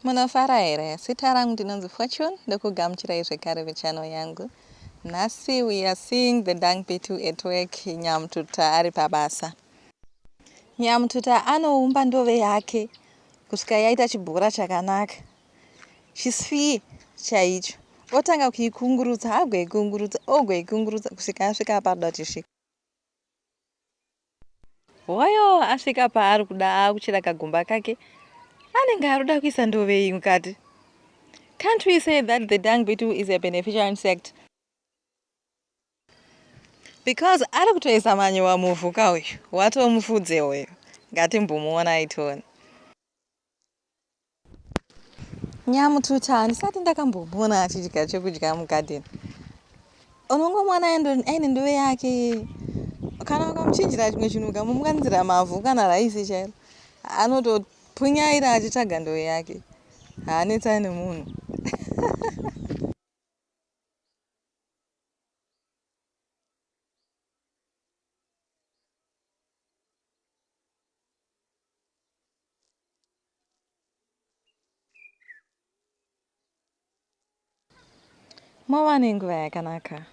Munofara here? Zita rangu ndinonzi Fortune, ndokugamuchirai zvekare kuchannel yangu. Nhasi we are seeing the dung beetle at work, Nyamututa ari pabasa. Nyamututa anoumba ndove yake kusvika yaita chibhora chakanaka, chisfee chaicho. Otanga kuikungurutsa, agoikungurutsa, ogoikungurutsa kusvika asvika paari kuda kuti isvike. Hoyo asvika paari kuda akuchera kagomba kake anenge ari kuda kuisa ndove iyi mukati. Can't we say that the dung beetle is a beneficial insect? Because ari kutoisa manyowa muvhu ka uyu, watomufudze uyu. Ngatimbomuonai tione. Nyamututa handisati ndakambomuona achidya chekudya mugadheni. Unongomuona aine ndove yake. Kana ukamuchinjira chimwe chinhu ukamuunganidzira mavhu kana raisi chairo, anotopunyaira achitsvaga ndove yake. Haanetsani nemunhu. Mova nenguva yakanaka.